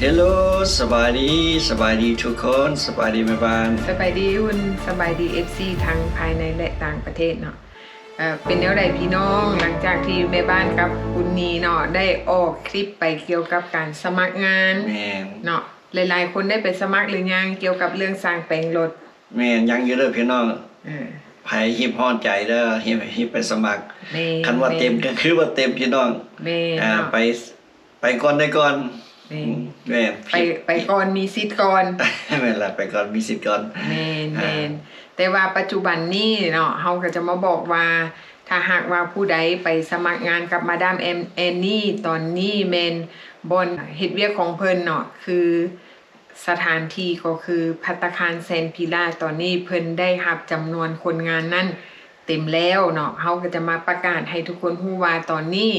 ເຮລໂລ ສະບາຍດີ ສະບາຍດີທຸກຄົນ ສະບາຍດີແມ່ບ້ານ ສະບາຍດີຫຸ່ນ ສະບາຍດີ ເອັຟຊີ ທັງພາຍໃນ ແລະ ຕ່າງປະເທດເນາະ. ເອີ ເປັນແນວໃດພີ່ນ້ອງ ຫຼັງຈາກທີ່ແມ່ບ້ານກັບຄຸນນີເນາະ ໄດ້ອອກຄລິບໄປກ່ຽວກັບການສະໝັກງານ ແມ່ນ ເນາະ ຫຼາຍໆຄົນໄດ້ໄປສະໝັກຫຼືຍັງ ກ່ຽວກັບເລື່ອງສ້າງແປງລົດ? ແມ່ນ ຍັງຢູ່ເດີພີ່ນ້ອງ ເອີ ໃຜຮີບຮ້ອນໃຈເດີ ຮີບ ຮີບໄປສະໝັກ ແມ່ນ ຄັນວ່າເຕັມ ແມ່ນ ກໍຄືວ່າເຕັມພີ່ນ້ອງ ແມ່ນ ອ່າ ເນາະ ໄປ ໄປກ່ອນໄດ້ກ່ອນ ແມ່ນ ອືມ ແມ່ນ ໄປ ໄປກ່ອນມີສິດກ່ອນ ແມ່ນລະ ໄປກ່ອນມີສິດກ່ອນ ແມ່ນ ອ່າ ແມ່ນ ແຕ່ວ່າປັດຈຸບັນນີ້ເນາະ ເຮົາກໍຈະມາບອກວ່າ ຖ້າຫາກວ່າຜູ້ໃດໄປສະໝັກງານກັບມາດາມແອນ ແອນນີ ຕອນນີ້ແມ່ນບ່ອນເຮັດວຽກຂອງເພິ່ນເນາະ ຄື ສະຖານທີ່ກໍຄືພັດຕາຄານແຊນພິລາ ຕອນນີ້ເພິ່ນໄດ້ຮັບຈຳນວນຄົນງານນັ້ນເຕັມແລ້ວເນາະ. ເຮົາກໍຈະມາປະກາດໃຫ້ທຸກຄົນຮູ້ວ່າຕອນນີ້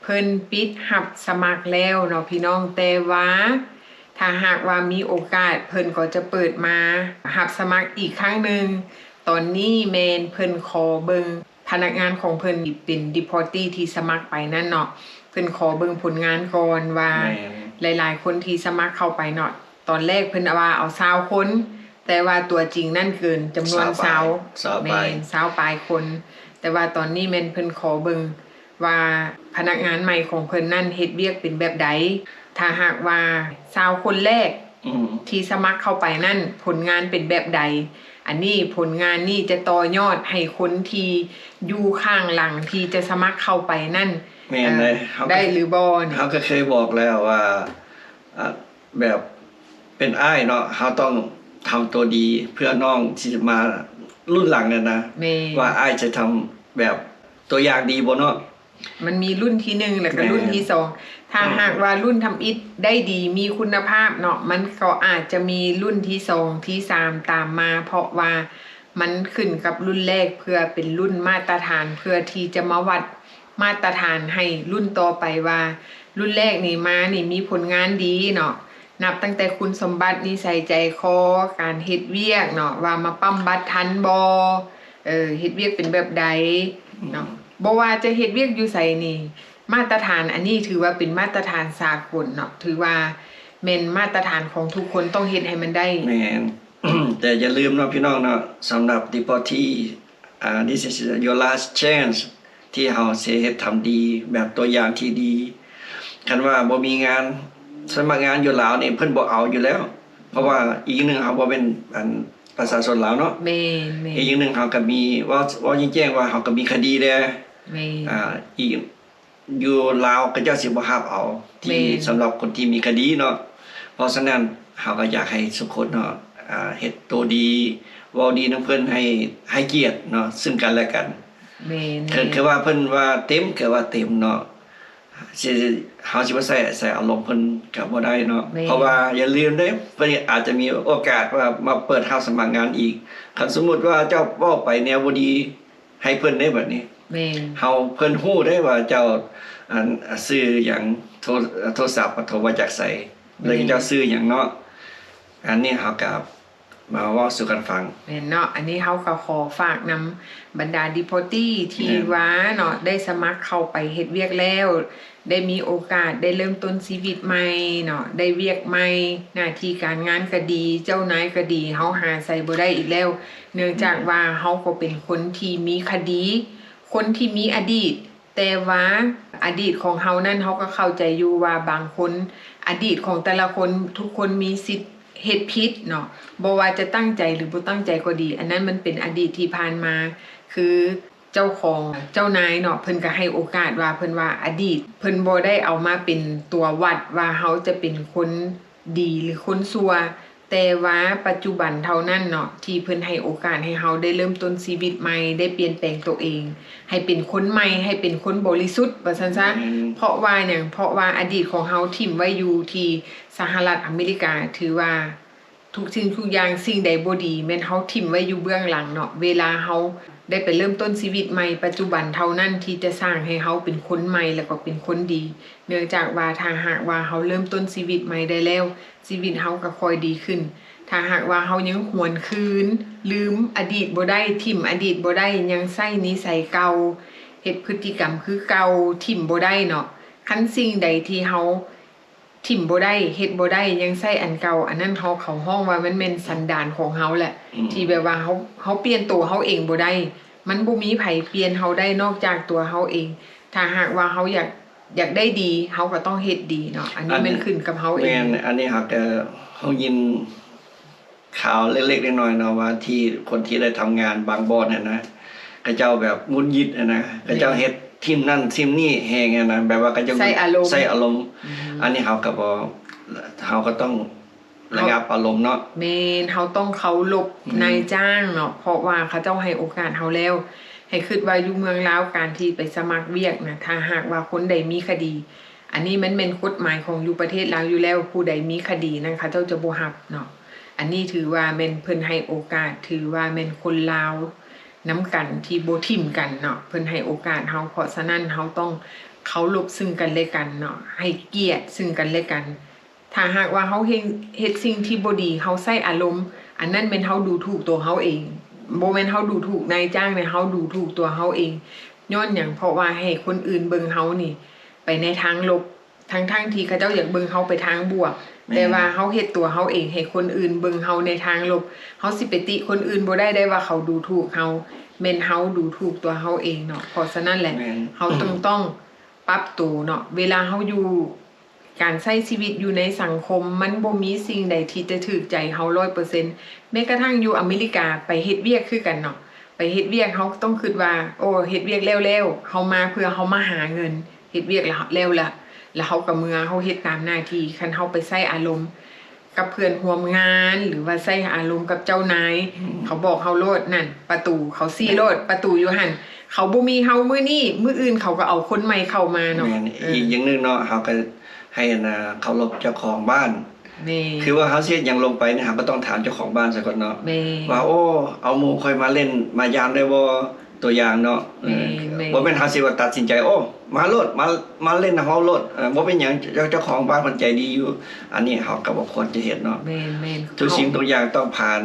ເພິ່ນປິດຮັບສະໝັກແລ້ວເນາະພີ່ນ້ອງ. ແຕ່ວ່າຖ້າຫາກວ່າມີໂອກາດ ເພິ່ນກໍຈະເປີດມາຮັບສະໝັກອີກຄັ້ງໜຶ່ງ. ຕອນນີ້ແມ່ນເພິ່ນຂໍເບິ່ງ ພະນັກງານຂອງເພິ່ນເປັນ deportee ທີ່ສະໝັກໄປນັ້ນເນາະ ເພິ່ນຂໍເບິ່ງຜົນງານກ່ອນວ່າ ແມ່ນ ຫຼາຍໆຄົນທີ່ສະໝັກເຂົ້າໄປເນາະ ຕອນແລກເພິ່ນວ່າເອົາຊາວຄົນ ແຕ່ວ່າຕົວຈິງນັ້ນເກີນຈຳນວນຊາວປາຍ ຊາວ ຊາວປາຍ ແມ່ນ ຊາວປາຍຄົນ. ແຕ່ວ່າຕອນນີ້ແມ່ນເພິ່ນຂໍເບິ່ງວ່າພະນັກງານໃໝ່ຂອງເພິ່ນນັ້ນເຮັດວຽກເປັນແບບໃດ. ຖ້າຫາກວ່າຊາວຄົນແລກ ອືມ ທີ່ສະໝັກເຂົ້າໄປນັ້ນ ຜົນງານເປັນແບບໃດ? ອັນນີ້ ຜົນງານນີ້ຈະຕໍ່ຍອດໃຫ້ຄົນທີ່ຢູ່ຂ້າງຫຼັງທີ່ຈະສະໝັກເຂົ້າໄປນັ້ນ ແມ່ນ ເອີ ໄດ້ ເຮົາ ໄດ້ຫຼືບໍ່ນີ້? ເຮົາກໍເຄີຍບອກແລ້ວວ່າ ອາ ແບບເປັນອ້າຍເນາະ ເຮົາຕ້ອງທຳຕົວດີເພື່ອນ້ອງທີ່ຈະມາລຸ້ນຫຼັງນັ້ນນະ ແມ່ນ ວ່າອ້າຍຈະທຳແບບຕົວຢ່າງດີບໍ່ເນາະ. ມັນມີລຸ້ນທີໜຶ່ງ ແລ້ວກໍລຸ້ນທີສອງ ແມ່ນ ຖ້າຫາກວ່າລຸ້ນທຳອິດໄດ້ດີ ມີຄຸນນະພາບເນາະ ມັນກໍອາດຈະມີລຸ້ນທີສອງ ທີສາມ ຕາມມາ ເພາະວ່າມັນຂຶ້ນກັບລຸ້ນແລກ ເພື່ອເປັນລຸ້ນມາດຕະຖານ ເພື່ອທີ່ຈະມາວັດມາດຕະຖານໃຫ້ລຸ້ນຕໍ່ໄປວ່າ ລຸ້ນແລກນີ້ມານີ້ມີຜົນງານດີເນາະ ນັບຕັ້ງແຕ່ຄຸນສົມບັດ ນິໄສໃຈຄໍ ການເຮັດວຽກເນາະ ວ່າມາປ້ຳບັດທັນບໍ່ ເອີ ເຮັດວຽກເປັນແບບໃດເນາະ ອືມ ບໍ່ວ່າຈະເຮັດວຽກຢູ່ໃສນີ້ ມາດຕະຖານອັນນີ້ຖືວ່າເປັນມາດຕະຖານສາກົນເນາະ ຖືວ່າແມ່ນມາດຕະຖານຂອງທຸກຄົນ ຕ້ອງເຮັດໃຫ້ມັນໄດ້ ແມ່ນ ແຕ່ຢ່າລືມເນາະພີ່ນ້ອງເນາະ ສຳລັບ deportee ອ່າ this is your last chance ທີ່ເຮົາຊິເຮັດທຳດີ ແບບຕົວຢ່າງທີ່ດີ. ຄັນວ່າບໍ່ມີງານ ສະໝັກງານຢູ່ລາວນີ້ ເພິ່ນບໍ່ເອົາຢູ່ແລ້ວ ເພາະວ່າອີກໜຶ່ງເຮົາບໍ່ແມ່ນ ອັນ ປະຊາຊົນລາວເນາະ ແມ່ນໆ ອີກຢ່າງໜຶ່ງເຮົາກໍມີ ເວົ້າ ເວົ້າແຈ້ງໆວ່າເຮົາກໍມີຄະດີແດ່ ແມ່ນ ອ່າ ອີກ ຢູ່ລາວເຂົາເຈົ້າຊິບໍ່ຮັບເອົາ ທີ່ ແມ່ນ ສຳລັບຄົນທີ່ມີຄະດີເນາະ. ເພາະສະນັ້ນເຮົາກໍຢາກໃຫ້ທຸກຄົນເນາະ ອ່າ ເຮັດໂຕດີ ເວົ້າດີນຳເພິ່ນ ໃຫ້ ໃຫ້ກຽດເນາະ ຊຶ່ງກັນແລະກັນ ແມ່ນໆ ຄືວ່າເພິ່ນວ່າເຕັມ ກໍວ່າເຕັມເນາະ ຊິ ເຮົາຊິມາໃສ່ ໃສ່ອາລົມເພິ່ນກໍບໍ່ໄດ້ເນາະ ແມ່ນ ເພາະວ່າຢ່າລືມເດ້ ເພິ່ນອາດຈະມີໂອກາດວ່າມາເປີດຮັບສະໝັກງານອີກ ຄັນສົມມຸດວ່າເຈົ້າເວົ້າໄປແນວບໍ່ດີໃຫ້ເພິ່ນເດ້ບັດນີ້ ແມ່ນ ເຮົາ ເພິ່ນຮູ້ເດ້ວ່າເຈົ້າ ອັນ ຊື່ຫຍັງ ໂທ ໂທລະສັບໂທມາຈາກໃສ ແມ່ນ ແລ້ວເຈົ້າຊື່ຫຍັງເນາະ ອັນນີ້ເຮົາກໍ ມາເວົ້າສູ່ກັນຟັງ ແມ່ນເນາະ ອັນນີ້ເຮົາກໍຂໍຝາກນຳບັນດາ deportee ທີ່ ແມ່ນ ວ່າເນາະ ໄດ້ສະໝັກເຂົ້າໄປເຮັດວຽກແລ້ວ ໄດ້ມີໂອກາດໄດ້ເລີ່ມຕົ້ນຊີວິດໃໝ່ເນາະ ໄດ້ວຽກໃໝ່ ໜ້າທີ່ການງານກໍດີ ເຈົ້ານາຍກໍດີ ເຮົາຫາໃສ່ບໍ່ໄດ້ອີກແລ້ວ ເນື່ອງຈາກ ແມ່ນ ວ່າເຮົາກໍເປັນຄົນທີ່ມີຄະດີ ຄົນທີ່ມີອະດີດ ແຕ່ວ່າອະດີດຂອງເຮົານັ້ນ ເຮົາກໍເຂົ້າໃຈຢູ່ວ່າບາງຄົນ ອະດີດຂອງແຕ່ລະຄົນ ທຸກຄົນມີສິດເຮັດຜິດເນາະ ບໍ່ວ່າຈະຕັ້ງໃຈ ຫຼື ບໍ່ຕັ້ງໃຈກໍດີ ອັນນັ້ນມັນເປັນອະດີດທີ່ຜ່ານມາ ຄືເຈົ້າຂອງ ເຈົ້ານາຍເນາະ ເພິ່ນກໍໃຫ້ໂອກາດວ່າ ເພິ່ນວ່າອະດີດ ເພິ່ນບໍ່ໄດ້ເອົາມາເປັນຕົວວັດວ່າເຮົາຈະເປັນຄົນ ດີ ຫຼື ຄົນຊົ່ວ ແຕ່ວ່າປັດຈຸບັນເທົ່ານັ້ນເນາະ ທີ່ເພິ່ນໃຫ້ໂອກາດໃຫ້ເຮົາໄດ້ເລີ່ມຕົ້ນຊີວິດໃໝ່ ໄດ້ປ່ຽນແປງໂຕເອງ ໃຫ້ເປັນຄົນໃໝ່ ໃຫ້ເປັນຄົນບໍລິສຸດ ວ່າຊັ້ນຊະ ແມ່ນ ເພາະວ່າຫຍັງ? ເພາະວ່າອະດີດຂອງເຮົາຖິ້ມໄວ້ຢູ່ທີ່ສະຫະລັດອາເມລິກາ ຖືວ່າທຸກສິ່ງທຸກຢ່າງ ສິ່ງໃດບໍ່ດີ ແມ່ນເຮົາຖິ້ມໄວ້ຢູ່ເບື້ອງຫຼັງເນາະ ເວລາເຮົາໄດ້ໄປເລີ່ມຕົ້ນຊີວິດໃໝ່ ປັດຈຸບັນເທົ່ານັ້ນທີ່ຈະສ້າງໃຫ້ເຮົາເປັນຄົນໃໝ່ ແລ້ວກໍເປັນຄົນດີ ເນື່ອງຈາກວ່າຖ້າຫາກວ່າເຮົາເລີ່ມຕົ້ນຊີວິດໃໝ່ໄດ້ແລ້ວ ຊີວິດເຮົາກໍຄ່ອຍດີຂຶ້ນ. ຖ້າຫາກວ່າເຮົາຍັງຫວນຄືນ ລືມອະດີດບໍ່ໄດ້ ຖິ້ມອະດີດບໍ່ໄດ້ ຍັງໃຊ້ນິໄສເກົ່າ ເຮັດພຶດຕິກຳຄືເກົ່າ ຖິ້ມບໍ່ໄດ້ເນາະ. ຄັນສິ່ງໃດທີ່ເຮົາ ຖິ້ມບໍ່ໄດ້ ເຮັດບໍ່ໄດ້ ຍັງໃຊ້ອັນເກົ່າ ອັນນັ້ນເຮົາ ເຂົາຮ້ອງວ່າມັນແມ່ນສັນດານຂອງເຮົາແຫຼະ ອືມ ທີ່ແບບວ່າເຮົາ ເຮົາປ່ຽນໂຕເຮົາເອງບໍ່ໄດ້ ມັນບໍ່ມີໃຜປ່ຽນເຮົາໄດ້ນອກຈາກຕົວເຮົາເອງ. ຖ້າຫາກວ່າເຮົາຢາກ ຢາກໄດ້ດີ ເຮົາກໍຕ້ອງເຮັດດີເນາະ ອັນນີ້ ອັນ ແມ່ນຂຶ້ນກັບເຮົາເອງ. ແມ່ນ ອັນນີ້ຫາກະ ເຮົາຍິນ ຂ່າວເລັກໆນ້ອຍໆເນາະ ວ່າທີ່ຄົນທີ່ໄດ້ທຳງານບາງບ່ອນຫັ້ນນະ ເຂົາເຈົ້າແບບຫງຸດຫງິດຫັ້ນນະ ເຂົາເຈົ້າເຮັດຖິ້ມນັ້ນຖິ້ມນີ້ແຮງຫັ້ນນະ ແບບວ່າເຂົາເຈົ້າໃຊ້ອາລົມ ໃຊ້ອາລົມ ອືມ ອັນນີ້ເຮົາກໍບໍ່ ເຮົາກໍຕ້ອງລະງັບອາລົມເນາະ. ແມ່ນ ເຮົາຕ້ອງເຄົາລົບ ອືມ ນາຍຈ້າງເນາະ ເພາະວ່າເຂົາເຈົ້າໃຫ້ໂອກາດເຮົາແລ້ວ. ໃຫ້ຄິດວ່າຢູ່ເມືອງລາວ ການທີ່ໄປສະໝັກວຽກນະ ຖ້າຫາກວ່າຄົນໃດມີຄະດີ ອັນນີ້ມັນແມ່ນກົດໝາຍຂອງຢູ່ປະເທດລາວຢູ່ແລ້ວ ຜູ້ໃດມີຄະດີນັ້ນເຂົາເຈົ້າຈະບໍ່ຮັບເນາະ. ອັນນີ້ຖືວ່າແມ່ນເພິ່ນໃຫ້ໂອກາດ ຖືວ່າແມ່ນຄົນລາວນຳກັນທີ່ບໍ່ຖິ້ມກັນເນາະ ເພິ່ນໃຫ້ໂອກາດເຮົາ. ເພາະສະນັ້ນເຮົາຕ້ອງເຄົາລົບຊຶ່ງກັນແລະກັນເນາະ ໃຫ້ກຽດຊຶ່ງກັນແລະກັນ. ຖ້າຫາກວ່າເຮົາເຮັດ ເຮັດສິ່ງທີ່ບໍ່ດີ ເຮົາໃຊ້ອາລົມ ອັນນັ້ນແມ່ນເຮົາດູຖູກຕົວເຮົາເອງ ບໍ່ແມ່ນເຮົາດູຖູກນາຍຈ້າງເດ ເຮົາດູຖູກຕົວເຮົາເອງ. ຍ້ອນຫຍັງ? ເພາະວ່າໃຫ້ຄົນອື່ນເບິ່ງເຮົານີ້ໄປໃນທາງລົບ ທັງໆທີ່ເຂົາເຈົ້າຢາກເບິ່ງເຮົາໄປທາງບວກ ແມ່ນ ແຕ່ວ່າເຮົາເຮັດຕົວເຮົາເອງໃຫ້ຄົນອື່ນເບິ່ງເຮົາໃນທາງລົບ. ເຮົາຊິໄປຕິຄົນອື່ນບໍ່ໄດ້ ໄດ້ວ່າເຂົາດູຖູກເຮົາ ແມ່ນເຮົາດູຖູກຕົວເຮົາເອງເນາະ. ເພາະສະນັ້ນແຫຼະ ແມ່ນ ເຮົາຕ້ອງ ອືມ ຕ້ອງປັບໂຕເນາະ ເວລາເຮົາຢູ່ ການໃຊ້ຊີວິດຢູ່ໃນສັງຄົມ ມັນບໍ່ມີສິ່ງໃດທີ່ຈະຖືກໃຈເຮົາຮ້ອຍເປີເຊັນ. ແມ້ກະທັ່ງຢູ່ອາເມລິກາ ໄປເຮັດວຽກຄືກັນເນາະ ໄປເຮັດວຽກ ເຮົາຕ້ອງຄິດວ່າ ໂອ້ ເຮັດວຽກແລ້ວໆ ເຮົາມາເພື່ອເຮົາມາຫາເງິນ ເຮັດວຽກແລ້ວ ແລ້ວລະ ແລ້ວເຮົາກໍເມືອ ເຮົາເຮັດຕາມໜ້າທີ່. ຄັນເຮົາໄປໃຊ້ອາລົມ ກັບເພື່ອນຮ່ວມງານ ຫຼືວ່າໃຊ້ອາລົມກັບເຈົ້ານາຍ ອືມ ເຂົາບອກເຮົາໂລດ ນັ້ນປະຕູ ເຂົາຊີ້ໂລດ ແມ່ນ ປະຕູຢູ່ຫັ້ນ. ເຂົາບໍ່ມີເຮົາມື້ນີ້ ມື້ອື່ນເຂົາກໍເອົາຄົນໃໝ່ເຂົ້າມາເນາະ. ແມ່ນ ເອີ ອີກຢ່າງໜຶ່ງເນາະ ເຮົາກໍໃຫ້ ອັນນ່າ ເຄົາລົບເຈົ້າຂອງບ້ານ. ແມ່ນ ຄືວ່າເຮົາຊິເຮັດຫຍັງລົງໄປນີ້ ເຮົາກໍຕ້ອງຖາມເຈົ້າຂອງບ້ານຊະກ່ອນເນາະ ແມ່ນ ວ່າ ໂອ້ ເອົາໝູ່ຂ້ອຍມາຫຼິ້ນມາຢາມໄດ້ບໍ່? ຕົວຢ່າງເນາະ ແມ່ນ ເອີ ແມ່ນ ບໍ່ແມ່ນເຮົາຊິວ່າຕັດສິນໃຈ ໂອ້ ມາໂລດ ມາ ມາຫຼິ້ນນຳເຮົາໂລດ ເອີ ບໍ່ເປັນຫຍັງ ເຈົ້າ ເຈົ້າຂອງບ້ານເພິ່ນໃຈດີຢູ່. ອັນນີ້ເຮົາກໍບໍ່ຄວນຈະເຮັດເນາະ. ແມ່ນໆ ທຸກສິ່ງທຸກຢ່າງຕ້ອງຜ່ານ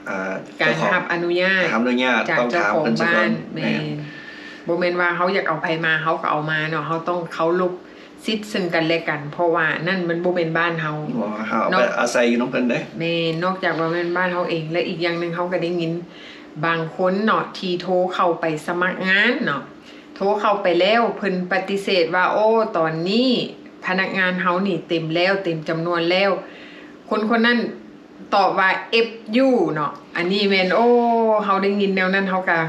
ເອີ ການຮັບອະນຸຍາດ ອະນຸຍາດ ຕ້ອງຖາມເພິ່ນຊະກ່ອນ. ແມ່ນ ແມ່ນ ບໍ່ແມ່ນວ່າເຮົາຢາກເອົາໃຜມາ ເຮົາກໍເອົາມາເນາະ ເຮົາຕ້ອງເຄົາລົບ ສິດເຊິ່ງກັນແລະກັນ ເພາະວ່ານັ້ນມັນບໍ່ແມ່ນບ້ານເຮົາ ບໍ່ ເຮົາໄປອາໄສຢູ່ນຳເພິ່ນເດ້. ແມ່ນ ນອກຈາກວ່າແມ່ນບ້ານເຮົາເອງ ແລະ ອີກຢ່າງໜຶ່ງ ເຮົາກໍໄດ້ຍິນບາງຄົນເນາະ ທີ່ໂທເຂົ້າໄປສະໝັກງານເນາະ ໂທເຂົ້າໄປແລ້ວ ເພິ່ນປະຕິເສດວ່າ ໂອ້ ຕອນນີ້ພະນັກງານເຮົານີ້ເຕັມແລ້ວ ເຕັມຈຳນວນແລ້ວ. ຄົນຄົນນັ້ນຕອບວ່າ ເອັຟຢູ ເນາະ ອັນນີ້ແມ່ນ ໂອ້ ເຮົາໄດ້ຍິນແນວນັ້ນ ເຮົາກໍ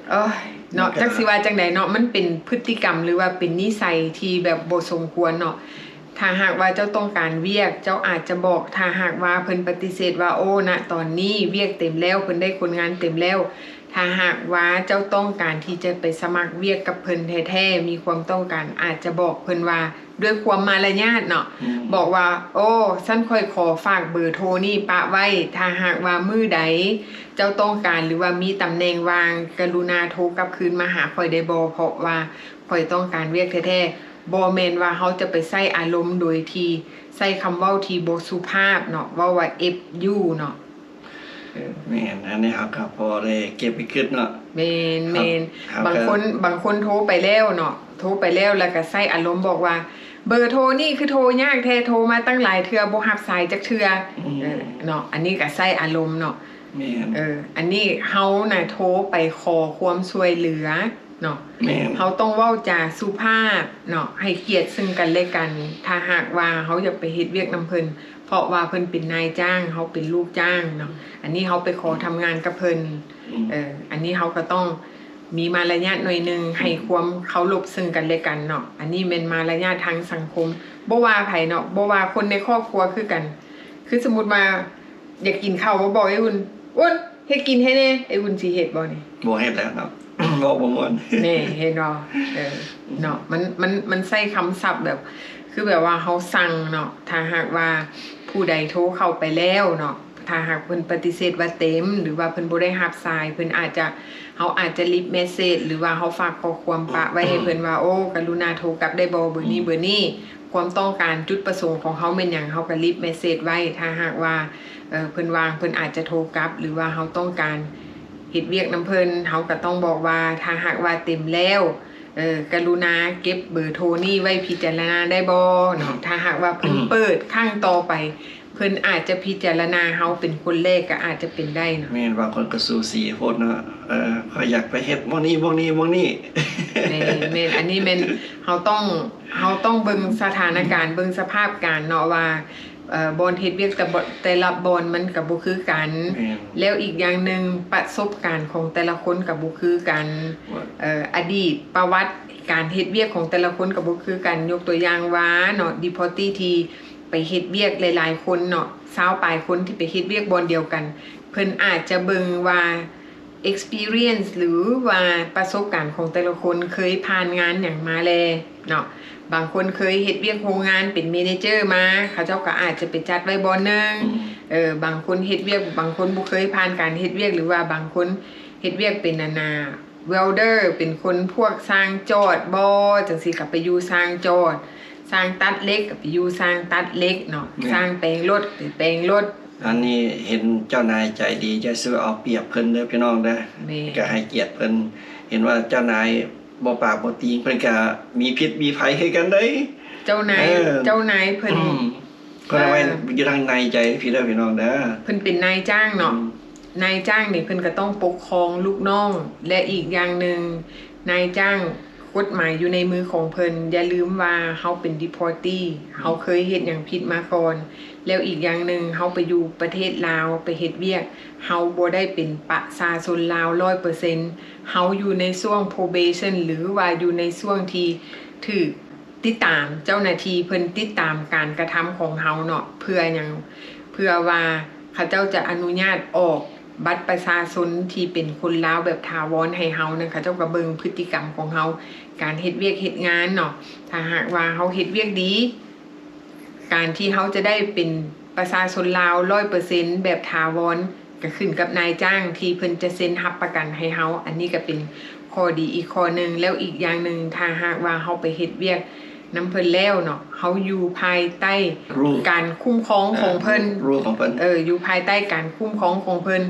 ໂອ້ຍ ເນາະ ມັນກໍ ຈັກຊິວ່າຈັ່ງໃດເນາະ ມັນເປັນພຶດຕິກຳ ຫຼືວ່າເປັນນິໄສທີ່ແບບບໍ່ສົມຄວນເນາະ. ຖ້າຫາກວ່າເຈົ້າຕ້ອງການວຽກ ເຈົ້າອາດຈະບອກ ຖ້າຫາກວ່າເພິ່ນປະຕິເສດວ່າ ໂອ້ ນະຕອນນີ້ວຽກເຕັມແລ້ວ ເພິ່ນໄດ້ຄົນງານເຕັມແລ້ວ. ຖ້າຫາກວ່າເຈົ້າຕ້ອງການທີ່ຈະໄປສະໝັກວຽກກັບເພິ່ນແທ້ໆ ມີຄວາມຕ້ອງການ ອາດຈະບອກເພິ່ນວ່າ ດ້ວຍຄວາມມາລະຍາດເນາະ ອືມ ບອກວ່າ ໂອ້ ຊັ້ນຂ້ອຍຂໍຝາກເບີໂທນີ້ປະໄວ້ ຖ້າຫາກວ່າມື້ໃດເຈົ້າຕ້ອງການ ຫຼືວ່າມີຕຳແໜ່ງວ່າງ ກະລຸນາໂທກັບຄືນມາຫາຂ້ອຍໄດ້ບໍ່? ເພາະວ່າຂ້ອຍຕ້ອງການວຽກແທ້ໆ. ບໍ່ແມ່ນວ່າເຮົາຈະໄປໃຊ້ອາລົມໂດຍທີ່ໃຊ້ຄຳເວົ້າທີ່ບໍ່ສຸພາບເນາະ ເວົ້າວ່າ ເອັຟຢູ ເນາະ. ເອີ ແມ່ນ ອັນນີ້ເຮົາກໍພໍໄດ້ເກັບໄປຄິດເນາະ. ແມ່ນ ເຮົາ ແມ່ນ ເຮົາກໍ ບາງຄົນ ບາງຄົນໂທໄປແລ້ວເນາະ ໂທໄປແລ້ວ ແລ້ວກໍໃຊ້ອາລົມບອກວ່າ ເບີໂທນີ້ຄືໂທຍາກແທ້ ໂທມາຕັ້ງຫຼາຍເທື່ອບໍ່ຮັບສາຍຈັກເທື່ອ. ອືມ ເອີ ເນາະ ອັນນີ້ກໍໃຊ້ອາລົມເນາະ. ແມ່ນ ເອີ ອັນນີ້ເຮົານະໂທໄປຂໍຄວາມຊ່ວຍເຫຼືອເນາະ. ແມ່ນ ເຮົາຕ້ອງເວົ້າຈາສຸພາບເນາະ ໃຫ້ກຽດເຊິ່ງກັນແລະກັນ. ຖ້າຫາກວ່າເຮົາຢາກໄປເຮັດວຽກນຳເພິ່ນ ເພາະວ່າເພິ່ນເປັນນາຍຈ້າງ ເຮົາເປັນລູກຈ້າງເນາະ ອັນນີ້ເຮົາໄປຂໍທຳງານກັບເພິ່ນ. ອືມ ເອີ ອັນນີ້ເຮົາກໍຕ້ອງມີມາລະຍາດໜ້ອຍໜຶ່ງ ອືມ ໃຫ້ຄວາມເຄົາລົບເຊິ່ງກັນແລະກັນເນາະ. ອັນນີ້ແມ່ນມາລະຍາດທາງສັງຄົມ ບໍ່ວ່າໃຜເນາະ ບໍ່ວ່າຄົນໃນຄອບຄົວຄືກັນ. ຄືສົມມຸດວ່າຢາກກິນເຂົ້າ ມາບອກໄອ້ອຸ່ນ ອຸ່ນ ເຮັດກິນໃຫ້ແດ່ ໄອ້ອຸ່ນຊິເຮັດບໍ່ນີ້? ບໍ່ເຮັດແລ້ວເນາະ ເວົ້າບໍ່ມ່ວນ. ແນ່ ເຫັນບໍ່? ເອີ ເນາະ ມັນ ມັນ ມັນໃຊ້ຄຳສັບແບບ ຄືແບບວ່າເຮົາສັ່ງເນາະ. ຖ້າຫາກວ່າຜູ້ໃດໂທເຂົ້າໄປແລ້ວເນາະ ຖ້າຫາກເພິ່ນປະຕິເສດວ່າເຕັມ ຫຼືວ່າເພິ່ນບໍ່ໄດ້ຮັບສາຍ ເພິ່ນອາດຈະ ເຮົາອາດຈະລິບເມສເສດ ຫຼືວ່າເຮົາຝາກຂໍ້ຄວາມປະໄວ້ໃຫ້ເພິ່ນວ່າ ໂອ້ ກະລຸນາໂທກັບໄດ້ບໍ່ ເບີນີ້ ອືມ ເບີນີ້ ຄວາມຕ້ອງການຈຸດປະສົງຂອງເຮົາແມ່ນຫຍັງ ເຮົາກໍລິບເມສເສດໄວ້. ຖ້າຫາກວ່າ ເອີ ເພິ່ນວ່າງ ເພິ່ນອາດຈະໂທກັບ ຫຼືວ່າເຮົາຕ້ອງການເຮັດວຽກນຳເພິ່ນ ເຮົາກໍຕ້ອງບອກວ່າ ຖ້າຫາກວ່າເຕັມແລ້ວ ເອີ ກະລຸນາເກັບເບີໂທນີ້ໄວ້ພິຈາລະນາໄດ້ບໍ່ເນາະ? ຖ້າຫາກວ່າເພິ່ນເປີດຄັ້ງຕໍ່ໄປ ເພິ່ນອາດຈະພິຈາລະນາເຮົາເປັນຄົນແລກ ກໍອາດຈະເປັນໄດ້ເນາະ. ແມ່ນ ບາງຄົນກໍສູສີໂພດເນາະ ເອີ ຂ້ອຍຢາກໄປເຮັດໝ່ອງນີ້ ໝ່ອງນີ້ ໝ່ອງນີ້. ແມ່ນ ແມ່ນ ອັນນີ້ແມ່ນເຮົາຕ້ອງ ເຮົາຕ້ອງເບິ່ງສະຖານະການ ເບິ່ງສະພາບການເນາະວ່າ ເອີ ບ່ອນເຮັດວຽກແຕ່ ແຕ່ລະບ່ອນມັນກໍບໍ່ຄືກັນ. ແມ່ນ ແລ້ວອີກຢ່າງໜຶ່ງ ປະສົບການຂອງແຕ່ລະຄົນກໍບໍ່ຄືກັນ. ວ່າ ເອີ ອະດີດປະຫວັດການເຮັດວຽກຂອງແຕ່ລະຄົນກໍບໍ່ຄືກັນ. ຍົກຕົວຢ່າງວ່າເນາະ ດີພອດຕີ້ທີ່ໄປເຮັດວຽກຫຼາຍໆຄົນເນາະ ຊາວປາຍຄົນທີ່ໄປເຮັດວຽກບ່ອນດຽວກັນ ເພິ່ນອາດຈະເບິ່ງວ່າ experience ຫຼືວ່າປະສົບການຂອງແຕ່ລະຄົນເຄີຍຜ່ານງານຫຍັງມາແລເນາະ. ບາງຄົນເຄີຍເຮັດວຽກໂຮງງານເປັນ manager ມາ ເຂົາເຈົ້າກໍອາດຈະໄປຈັດໄວ້ບ່ອນໜຶ່ງ. ອືມ ເອີ ບາງຄົນເຮັດວຽກ ບາງຄົນບໍ່ເຄີຍຜ່ານການເຮັດວຽກ ຫຼືວ່າບາງຄົນເຮັດວຽກເປັນ ອັນນ່າ welder ເປັນຄົນພວກຊ່າງຈອດບໍ່ ຈັ່ງຊີ້ ກໍໄປຢູ່ຊ່າງຈອດ, ຊ່າງຕັດເຫຼັກ ກໍໄປຢູ່ຊ່າງຕັດເຫຼັກເນາະ. ແມ່ນ ຊ່າງແປງລົດ ໄປແປງລົດ. ອັນນີ້ເຫັນເຈົ້ານາຍໃຈດີ ຢ່າຊິເອົາປຽບເພິ່ນເດີພີ່ນ້ອງເດີ. ແມ່ນ ກໍໃຫ້ກຽດເພິ່ນ. ເຫັນວ່າເຈົ້ານາຍບໍ່ປາກບໍ່ຕີງ ເພິ່ນກໍມີພິດມີໄພຄືກັນເດ້. ເຈົ້ານາຍ ເອີ ເຈົ້ານາຍເພິ່ນ ອືມ ເພິ່ນເອົາໄວ້ ເອີ ຢູ່ທາງໃນໃຈພີ່ເດີພີ່ນ້ອງເດີ. ເພິ່ນເປັນນາຍຈ້າງເນາະ. ອືມ ນາຍຈ້າງນີ້ເພິ່ນກໍຕ້ອງປົກຄອງລູກນ້ອງ ແລະ ອີກຢ່າງໜຶ່ງ ນາຍຈ້າງ ກົດໝາຍຢູ່ໃນມືຂອງເພິ່ນ. ຢ່າລືມວ່າເຮົາເປັນ deportee ເຮົາເຄີຍເຮັດຫຍັງຜິດມາກ່ອນ. ແລ້ວອີກຢ່າງໜຶ່ງ ເຮົາໄປຢູ່ປະເທດລາວ ໄປເຮັດວຽກ ເຮົາບໍ່ໄດ້ເປັນປະຊາຊົນລາວຮ້ອຍເປີເຊັນ. ເຮົາຢູ່ໃນຊ່ວງ probation ຫຼືວ່າຢູ່ໃນຊ່ວງທີ່ຖືກຕິດຕາມ, ເຈົ້າໜ້າທີ່ເພິ່ນຕິດຕາມການກະທຳຂອງເຮົາເນາະ. ເພື່ອຫຍັງ? ເພື່ອວ່າເຂົາເຈົ້າຈະອະນຸຍາດອອກ ບັດປະຊາຊົນທີ່ເປັນຄົນລາວແບບຖາວອນໃຫ້ເຮົານັ້ນ ເຂົາເຈົ້າກໍເບິ່ງພຶດຕິກຳຂອງເຮົາ, ການເຮັດວຽກເຮັດງານເນາະ. ຖ້າຫາກວ່າເຮົາເຮັດວຽກດີ, ການທີ່ເຮົາຈະໄດ້ເປັນປະຊາຊົນລາວຮ້ອຍເປີເຊັນແບບຖາວອນ ກໍຂຶ້ນກັບນາຍຈ້າງທີ່ເພິ່ນຈະເຊັນຮັບປະກັນໃຫ້ເຮົາ. ອັນນີ້ກໍເປັນ ຂໍ້ດີອີກຂໍ້ໜຶ່ງ. ແລ້ວອີກຢ່າງໜຶ່ງ ຖ້າຫາກວ່າເຮົາໄປເຮັດວຽກນຳເພິ່ນແລ້ວເນາະ, ເຮົາຢູ່ພາຍໃຕ້ rule ການຄຸ້ມຄອງຂອງເພິ່ນ ເອີ rule ຂອງເພິ່ນ ເອີ ຢູ່ພາຍໃຕ້ການຄຸ້ມຄອງຂອງເພິ່ນ.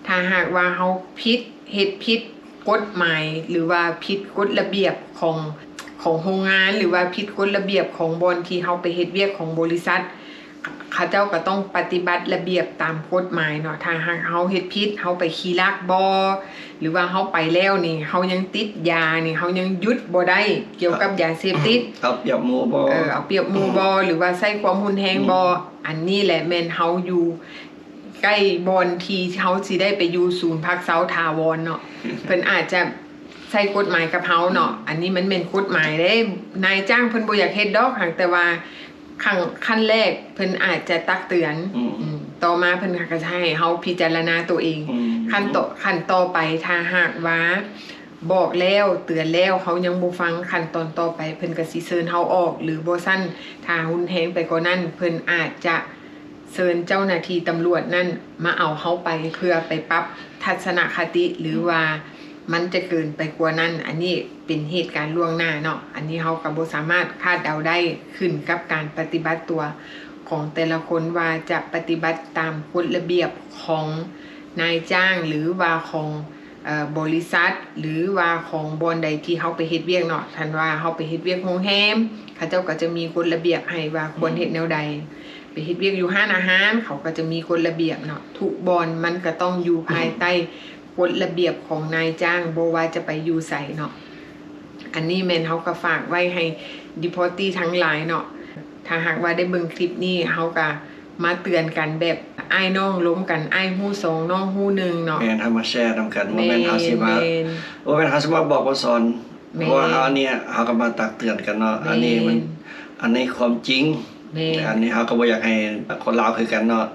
ຖ້າຫາກວ່າເຮົາຜິດ ເຮັດຜິດກົດໝາຍ ຫຼືວ່າຜິດກົດລະບຽບຂອງ ຂອງໂຮງງານ ຫຼືວ່າຜິດກົດລະບຽບຂອງບ່ອນທີ່ເຮົາໄປເຮັດວຽກຂອງບໍລິສັດ, ເຂົາເຈົ້າກໍຕ້ອງປະຕິບັດລະບຽບຕາມກົດໝາຍເນາະ. ຖ້າຫາກເຮົາເຮັດຜິດ, ເຮົາໄປຂີ້ລັກບໍ ຫຼືວ່າເຮົາໄປແລ້ວນີ້ ເຮົາຍັງຕິດຢານີ້ ເຮົາຍັງຢຸດບໍ່ໄດ້ກ່ຽວກັບຢາເສບຕິດ, ເອົາປຽບໝູ່ບໍ ເອີ ເອົາປຽບໝູ່ບໍ ຫຼືວ່າໃຊ້ຄວາມຮຸນແຮງບໍ. ອັນນີ້ແຫຼະແມ່ນເຮົາຢູ່ໃກ້ບ່ອນທີ່ເຮົາຊິໄດ້ໄປຢູ່ສູນພັກເຊົາຖາວອນເນາະ. ເພິ່ນອາດຈະ ໃຊ້ກົດໝາຍກັບເຮົາເນາະ. ອັນນີ້ມັນແມ່ນກົດໝາຍເດ້. ນາຍຈ້າງເພິ່ນບໍ່ຢາກເຮັດດອກ, ຫາກແຕ່ວ່າຂັ້ນ ຂັ້ນແລກເພິ່ນອາດຈະຕັກເຕືອນ. ອືມ ອືມ ຕໍ່ມາເພິ່ນກໍຈະໃຫ້ເຮົາພິຈາລະນາຕົວເອງ. ອືມ ຂັ້ນຕໍ່ ຂັ້ນຕໍ່ໄປ ຖ້າຫາກວ່າບອກແລ້ວ ເຕືອນແລ້ວ ເຮົາຍັງບໍ່ຟັງ, ຂັ້ນຕອນຕໍ່ໄປເພິ່ນກໍຊິເຊີນເຮົາອອກ ຫຼືບໍ່ຊັ້ນ ຖ້າຮຸນແຮງໄປກວ່ານັ້ນ ເພິ່ນອາດຈະ ເຊີນເຈົ້າໜ້າທີ່ຕຳຫຼວດນັ້ນມາເອົາເຮົາໄປ ເພື່ອໄປປັບທັດສະນະຄະຕິ ຫຼືວ່າມັນຈະເກີນໄປກວ່ານັ້ນ. ອັນນີ້ເປັນເຫດການລ່ວງໜ້າເນາະ, ອັນນີ້ເຮົາກໍບໍ່ສາມາດຄາດເດົາໄດ້, ຂຶ້ນກັບການປະຕິບັດຕົວຂອງແຕ່ລະຄົນ ວ່າຈະປະຕິບັດຕາມກົດລະບຽບຂອງນາຍຈ້າງ ຫຼືວ່າຂອງ ເອີ ບໍລິສັດ ຫຼືວ່າຂອງບ່ອນໃດທີ່ເຮົາໄປເຮັດວຽກເນາະ. ຄັນວ່າເຮົາໄປເຮັດວຽກໂຮງແຮມ ເຂົາເຈົ້າກໍຈະມີກົດລະບຽບໃຫ້ວ່າຄວນເຮັດແນວໃດ. ໄປເຮັດວຽກຢູ່ຮ້ານອາຫານ ເຂົາກໍຈະມີກົດລະບຽບເນາະ. ທຸກບ່ອນມັນກໍຕ້ອງຢູ່ພາຍໃຕ້ ອືມ ກົດລະບຽບຂອງນາຍຈ້າງ ບໍ່ວ່າຈະໄປຢູ່ໃສເນາະ. ອັນນີ້ແມ່ນເຮົາກໍຝາກໄວ້ໃຫ້ deportee ທັງຫຼາຍເນາະ. ຖ້າຫາກວ່າໄດ້ເບິ່ງຄລິບນີ້ ເຮົາກໍມາເຕືອນກັນແບບອ້າຍນ້ອງລົມກັນ, ອ້າຍຮູ້ສອງ ນ້ອງຮູ້ໜຶ່ງເນາະ. ແມ່ນ ເຮົາມາແຊນຳກັນ, ບໍ່ແມ່ນເຮົາຊິມາ ແມ່ນ ບໍ່ແມ່ນເຮົາຊິມາບອກມາສອນ. ແມ່ນ ເພາະວ່າເຮົາອັນນີ້ເຮົາກໍມາຕັກເຕືອນກັນເນາະ. ແມ່ນ ອັນນີ້ມັນ ອັນນີ້ຄວາມຈິງ. ແມ່ນ ອັນນີ້ເຮົາກໍບໍ່ຢາກໃຫ້ຄົນລາວຄືກັນເນາະ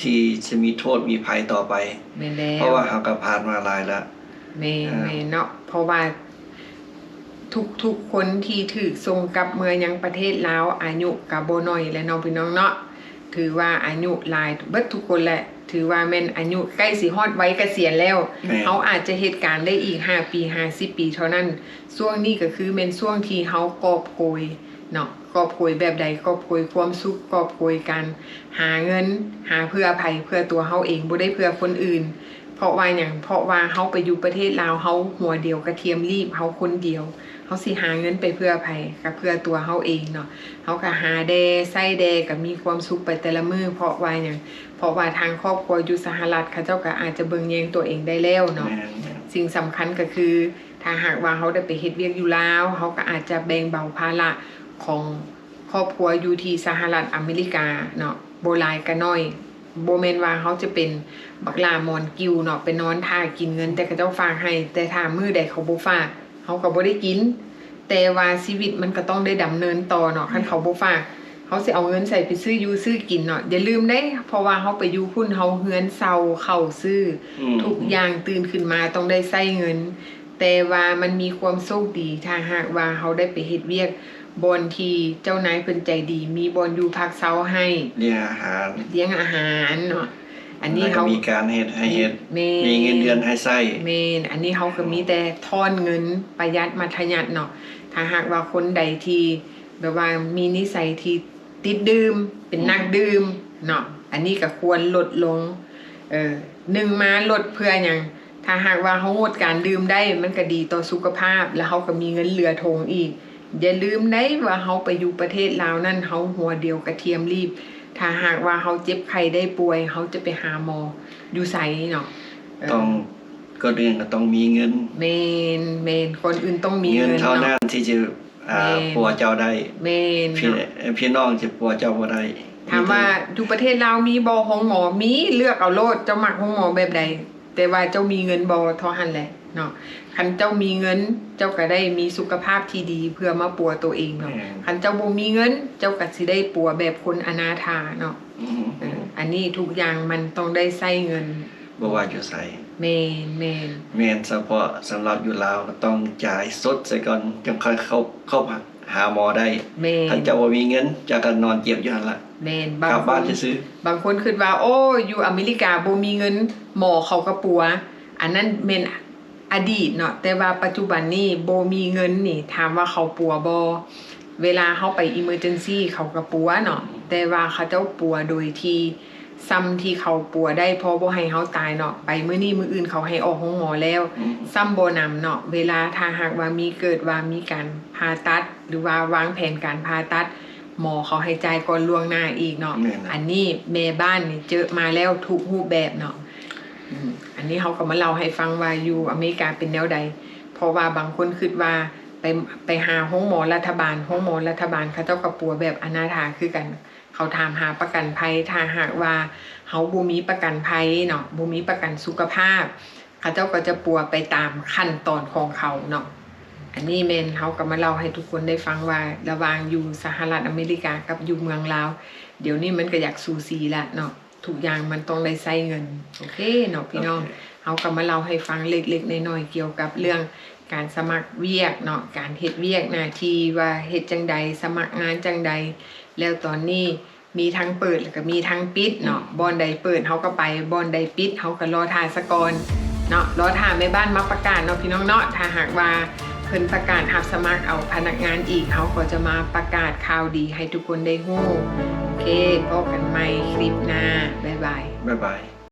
ທີ່ຈະມີໂທດມີໄພຕໍ່ໄປ. ແມ່ນແລ້ວ ເພາະວ່າເຮົາກໍຜ່ານມາຫຼາຍແລ້ວ. ແມ່ນ ອ່າ ແມ່ນເນາະ. ເພາະວ່າທຸກໆຄົນທີ່ຖືກສົ່ງກັບເມືອຍັງປະເທດລາວ ອາຍຸກໍບໍ່ໜ້ອຍແລ້ວເນາະ ພີ່ນ້ອງເນາະ. ຖືວ່າອາຍຸຫຼາຍເບິດທຸກຄົນແຫຼະ, ຖືວ່າແມ່ນອາຍຸໃກ້ຊິຮອດໄວກະສຽນແລ້ວ. ແມ່ນ ເຮົາອາດຈະເຮັດການໄດ້ອີກຫ້າປີ ຫ້າສິບປີເທົ່ານັ້ນ. ຊ່ວງນີ້ກໍຄືແມ່ນຊ່ວງທີ່ເຮົາກອບໂກຍເນາະ, ກອບໂກຍແບບໃດ? ກອບໂກຍຄວາມສຸກ, ກອບໂກຍການຫາເງິນ, ຫາເພື່ອໃຜ? ເພື່ອຕົວເຮົາເອງ, ບໍ່ໄດ້ເພື່ອຄົນອື່ນ. ເພາະວ່າຫຍັງ? ເພາະວ່າເຮົາໄປຢູ່ປະເທດລາວ, ເຮົາຫົວດຽວກະທຽມລີບ, ເຮົາຄົນດຽວ, າຊິຫາເງິນໄປເພື່ອໃຜ? ກໍເພື່ອຕົວເຮົາເອງເນາະ. ເຮົາກໍຫາແດ່ ໃຊ້ແດ່ ກໍມີຄວາມສຸກໄປແຕ່ລະມື້. ເພາະວ່າຫຍັງ? ເພາະວ່າທາງຄອບຄົວຢູ່ສະຫະລັດ ເຂົາເຈົ້າກໍອາດຈະເບິ່ງແຍງຕົວເອງໄດ້ແລ້ວເນາະ. ແມ່ນໆ. ສິ່ງສຳຄັນກໍຄື ຖ້າຫາກວ່າເຮົາໄດ້ໄປເຮັດວຽກຢູ່ລາວ ເຮົາກໍອາດຈະແບ່ງເບົາພາລະຂອງຄອບຄົວຢູ່ທີ່ສະຫະລັດອາເມລິກາເນາະ. ບໍ່ຫຼາຍກໍໜ້ອຍ. ບໍ່ແມ່ນວ່າເຮົາຈະເປັນບັກຫຼ້າໝອນກິ່ວເນາະ ໄປນອນຖ້າກິນເງິນແຕ່ເຂົາເຈົ້າຝາກໃຫ້, ແຕ່ຖ້າມື້ໃດເຂົາບໍ່ຝາກ ເຮົາກໍບໍ່ໄດ້ກິນ. ແຕ່ວ່າຊີວິດມັນກໍຕ້ອງໄດ້ດຳເນີນຕໍ່ເນາະ. ຄັນເຂົາບໍ່ຝາກ ເຮົາຊິເອົາເງິນໃສໄປຊື້ຢູ່ຊື້ກິນເນາະ? ຢ່າລືມເດ້ ເພາະວ່າເຮົາໄປຢູ່ພຸ້ນ ເຮົາເຮືອນເຊົ່າ ເຂົ້າຊື້ ອືມ ທຸກຢ່າງ ຕື່ນຂຶ້ນມາຕ້ອງໄດ້ໃຊ້ເງິນ. ແຕ່ວ່າມັນມີຄວາມໂຊກດີ ຖ້າຫາກວ່າເຮົາໄດ້ໄປເຮັດວຽກບ່ອນທີ່ເຈົ້ານາຍເພິ່ນໃຈດີ ມີບ່ອນຢູ່ພັກເຊົາໃຫ້ ລ້ຽງອາຫານ ລ້ຽງອາຫານເນາະ. ອັນນີ້ ແລ້ວກໍ ເຮົາມີການເຮັດໃຫ້ເຮັດ ແມ່ນ ມີເງິນເດືອນໃຫ້ໃຊ້. ແມ່ນ. ອັນນີ້ເຮົາກໍມີແຕ່ຖອນເງິນ ປະຢັດມັດທະຍັດເນາະ. ຖ້າຫາກວ່າຄົນໃດທີ່ແບບວ່າມີນິໄສທີ່ຕິດດື່ມ ເປັນ ອືມ ນັກດື່ມເນາະ ອັນນີ້ກໍຄວນລົດລົງ. ເອີ ໜຶ່ງມາລົດເພື່ອຫຍັງ? ຖ້າຫາກວ່າເຮົາງົດການດື່ມໄດ້ ມັນກໍດີຕໍ່ສຸຂະພາບ ແລ້ວເຮົາກໍມີເງິນເຫຼືອຖົງອີກ. ຢ່າລືມໄດ້ວ່າເຮົາໄປຢູ່ປະເທດລາວນັ້ນ ເຮົາຫົວດຽວກະທຽມລີບ. ຖ້າຫາກວ່າເຮົາເຈັບໄຂ້ໄດ້ປ່ວຍ ເຮົາຈະໄປຫາໝໍຢູ່ໃສເນາະ? ເອີ ຕ້ອງ ກ່ອນອື່ນກໍຕ້ອງມີເງິນ. ແມ່ນໆ. ກ່ອນອື່ນຕ້ອງມີເງິນເນາະ ເທົ່ານັ້ນທີ່ຈະ ອ່າ ແມ່ນ ປົວເຈົ້າໄດ້. ແມ່ນ ພີ່ ເນາະ ພີ່ນ້ອງຈະປົວເຈົ້າບໍ່ໄດ້. ຖາມວ່າ ມີແຕ່ ຢູ່ປະເທດລາວມີບໍ່ໂຮງໝໍ? ມີ. ເລືອກເອົາໂລດ ເຈົ້າມັກໂຮງໝໍແບບໃດ. ແຕ່ວ່າເຈົ້າມີເງິນບໍ່ ເທົ່າຫັ້ນແຫຼະເນາະ. ຄັນເຈົ້າມີເງິນ ເຈົ້າກໍໄດ້ມີສຸຂະພາບທີ່ດີເພື່ອມາປົວໂຕເອງເນາະ. ແມ່ນ. ຄັນເຈົ້າບໍ່ມີເງິນ ເຈົ້າກໍຊິໄດ້ປົວແບບຄົນອະນາຖາເນາະ. ອືມ ເອີ ອັນນີ້ທຸກຢ່າງມັນຕ້ອງໄດ້ໃຊ້ເງິນ ບໍ່ວ່າຢູ່ໃສ. ແມ່ນໆ. ແມ່ນ ສະເພາະສຳລັບຢູ່ລາວ ກໍຕ້ອງຈ່າຍສົດໃສ່ກ່ອນ ຈັ່ງຄ່ອຍເຂົ້າ ເຂົ້າຫາໝໍໄດ້. ແມ່ນ. ຄັນເຈົ້າບໍ່ມີເງິນ ເຈົ້າກໍນອນເຈັບຢູ່ຫັ້ນລະ. ແມ່ນ. ກັບບ້ານຊື່ໆ. ບາງຄົນ ບາງຄົນຄິດວ່າ ໂອ້ ຢູ່ອາເມລິກາບໍ່ມີເງິນ ໝໍເຂົາກໍປົວ. ອັນນັ້ນແມ່ນອະດີດເນາະ ແຕ່ວ່າປັດຈຸບັນນີ້ບໍ່ມີເງິນນີ້ ຖາມວ່າເຂົາປົວບໍ່? ເວລາເຮົາໄປ emergency ເຂົາກໍປົວເນາະ ແຕ່ວ່າເຂົາເຈົ້າປົວໂດຍທີ່ ສ່ຳທີ່ເຂົາປົວໄດ້ ພໍບໍ່ໃຫ້ເຮົາຕາຍເນາະ. ໄປມື້ນີ້ມື້ອື່ນເຂົາໃຫ້ອອກໂຮງໝໍແລ້ວ ອືມ ສ່ຳບໍ່ນຳເນາະ. ເວລາຖ້າຫາກວ່າມີ ເກີດວ່າມີການຜ່າຕັດ ຫຼືວ່າວາງແຜນການຜ່າຕັດ ໝໍເຂົາໃຫ້ຈ່າຍກ່ອນລ່ວງໜ້າອີກເນາະ. ແມ່ນລະ. ອັນນີ້ແມ່ບ້ານນີ້ເຈີມາແລ້ວທຸກຮູບແບບເນາະ. ອືມ ອັນນີ້ເຮົາກໍມາເລົ່າໃຫ້ຟັງວ່າຢູ່ອາເມລິກາເປັນແນວໃດ ເພາະວ່າບາງຄົນຄິດວ່າໄປ ໄປຫາໂຮງໝໍລັດຖະບານ ໂຮງໝໍລັດຖະບານເຂົາເຈົ້າກໍປົວແບບອະນາຖາຄືກັນ. ເຂົາຖາມຫາປະກັນໄພ ຖ້າຫາກວ່າເຮົາບໍ່ມີປະກັນໄພເນາະ ບໍ່ມີປະກັນສຸຂະພາບ ເຂົາເຈົ້າກໍຈະປົວໄປຕາມຂັ້ນຕອນຂອງເຂົາເນາະ. ອັນນີ້ແມ່ນເຮົາກໍມາເລົ່າໃຫ້ທຸກຄົນໄດ້ຟັງວ່າ ລະຫວ່າງຢູ່ສະຫະລັດອາເມລິກາກັບຢູ່ເມືອງລາວ ດຽວນີ້ມັນກໍຢາກສູສີລະເນາະ ທຸກຢ່າງມັນຕ້ອງໄດ້ໃຊ້ເງິນ. ໂອເຄເນາະພີ່ນ້ອງ ໂອເຄ ເຮົາກໍມາເລົ່າໃຫ້ຟັງເລັກໆນ້ອຍໆ ກ່ຽວກັບເລື່ອງການສະໝັກວຽກເນາະ ການເຮັດວຽກໜ້າທີ່ວ່າເຮັດຈັ່ງໃດ ສະໝັກງານຈັ່ງໃດ ແລ້ວຕອນນີ້ ມີທັງເປີດ ແລ້ວກໍມີທັງປິດເນາະ. ອືມ ບ່ອນໃດເປີດເຮົາກໍໄປ ບ່ອນໃດປິດເຮົາກໍລໍຖ້າສາກ່ອນເນາະ ລໍຖ້າແມ່ບ້ານມາປະກາດເນາະພີ່ນ້ອງເນາະ. ຖ້າຫາກວ່າເພິ່ນປະກາດຮັບສະໝັກເອົາພະນັກງານອີກ ເຮົາກໍຈະມາປະກາດຂ່າວດີໃຫ້ທຸກຄົນໄດ້ຮູ້. ໂອເຄ ພົບກັນໃໝ່ຄລິບໜ້າ ບາຍບາຍ ບາຍບາຍ.